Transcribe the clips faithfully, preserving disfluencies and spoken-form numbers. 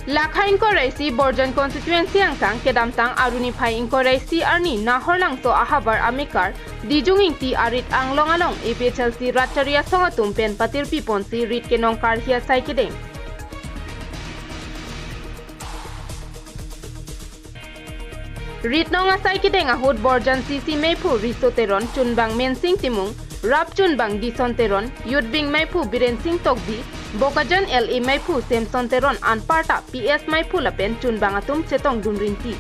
Lakha ingkoi ra isi Borjan constituency angkang kedamtang Arni phai ingkoi ra isi arni Nahorlangso ahavar amekar Dijung Ingti arit anglong along A P H L C rat chari asong atum pen patirpi ponsi rit kenong karhi asai kedeng. Ritnong asai kedeng ahut Borjan C C meiphu Riso Teron, chunbang Mensing Timung, rap chunbang Dison Teron, youth wing meiphu Biren Sing Tokbi, Bokajan L A meiphu Samson Teron anparta P S meiphu lapen chunbang atum chetongdun rinti.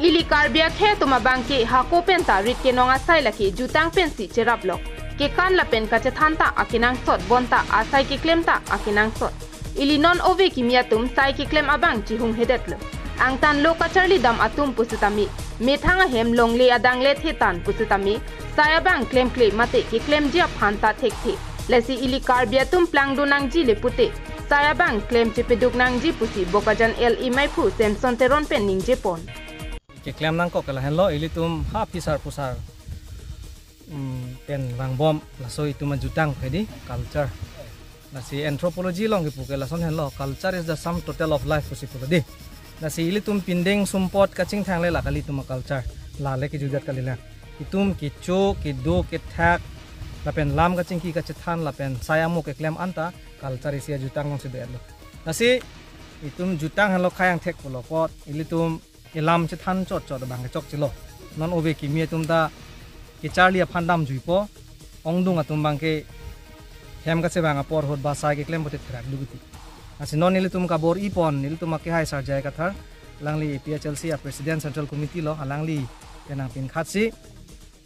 Ili Karbi akhei atum abangke hako penta rit kenong asai lake jutang pensi cheraplok. Kekan lapen kachethanta akenangsot bonta asai keklem ta akenangsot. Ili non ove kimi atum sai keklem abang chihung hedetlo. Angtan lo kacharli dam atum pusitame, methang ahem longle adang lethe tan pusitame, sai abang klemkle mate keklemji aphan ta thekthe. Lasi ili Karbi atum plangdun nangji le pute, sai abang klem chepeduk nangji pusi Bokajan L A meiphu Samson Teron pen ningjepon. Keklem nangkok ke lahenlo, ilitum ha phisar pusar, mm, pen vangbom, laso itum ajutang phedi culture. Lasi anthropology along kipu ke lason henlo, culture is the sum total of life pusi pulo di. Lasi ilitum pindeng sumpot kachingthang le la kalitum aculture. La le kijutjat kali la. Itum kecho, kedo, kethak, lapen lam kachingki kachethan, lapen sai amo keklem anta culture isi ajutang alongsi do-etlo. Lasi itum jutang henlo khei angthek pulo apot, ilitum elam chethan chotchot abang kechokchelo. Non ove kimi atum ta kecharli aphan damjuipo, ongdung atum abangke hem kachevang apor ahut ba sai keklem pote therak dukiti. Lasi non ilitum kabor-ipon, ilitum akehai Sarjai Kathar, alangli A P H L C a President Central Committee lo, alangli penang pinkhatsi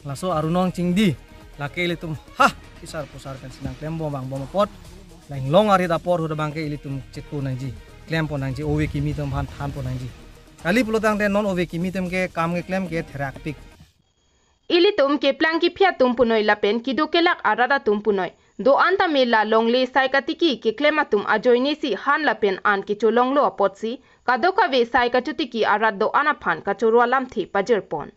laso arunong chingdi, lake ilitum ha phisar pusar pensi nangklembom vangbom apot, la inglong arit apor ahut abangke ilitum chetko nangji, klempon nangji, ove kimi atum aphan thanpon nangji. Kali pulotangte non ove kimi atum ke kam keklem ke therakpik. Ilitum keplang kephi atum punoi lapen keduk kelak arat atum punoi. Do-an tame la longle sai katiki keklem atum ajoinesi han lapen an kecholonglo apotsi, kadokave sai kachotiki arat do-an aphan kachoro alamthe pajirpon.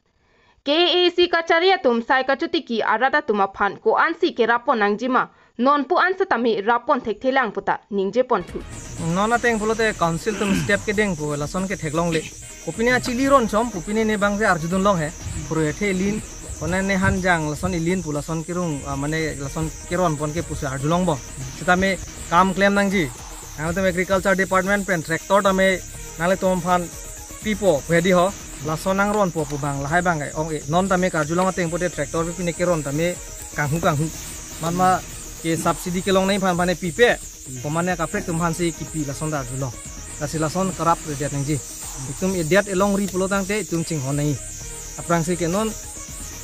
K A A C kachari atum sai kachotiki arat atum aphan ko-ansi kerappon nangjima, nonpu an setame rappon thekthelang puta ningjeponthu. Non ateng pulote council atum step kedeng pu lason ke theklongle. Kopine achili ronchom, kopine ne bangse arjudunlong he. Puru hethe ilin, kone ne hanjang lason ilin pu lason kerung, ah, mane lason keronpon ke pusi arjulongbom. Setame kam klem nangji. Nangtum agriculture department pen tractor tame nanglitum aphan pipo, pedi ho, lason nangronpo pu abang, lahai abang ke ong-e. Non tame karjulong ateng pote tractor pine keron tame kanghu kanghu. Manma ke subsidy kelongnei aphan aphan pipe, komane kaprek atum aphansi kipi lason ta arjulong. Lasi lason kerap redet nangji. Itum edet elongri pulotangte itum chinghon nangji. Aphrangsi ke non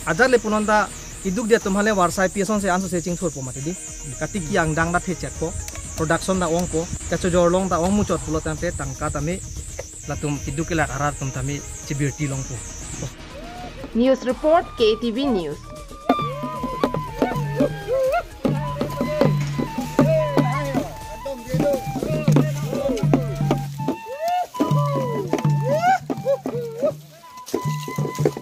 ajat le punon ta keduk det atum aphan le varsai pi asonsi ansose chingthurpo mati di. Katiki angdeng ta thechetpo, production ta ongpo, kachojorlong ta ong muchot pulotangte tangka tame latum keduk kelak arat atum tame chebirti longpo. News report, K T V News.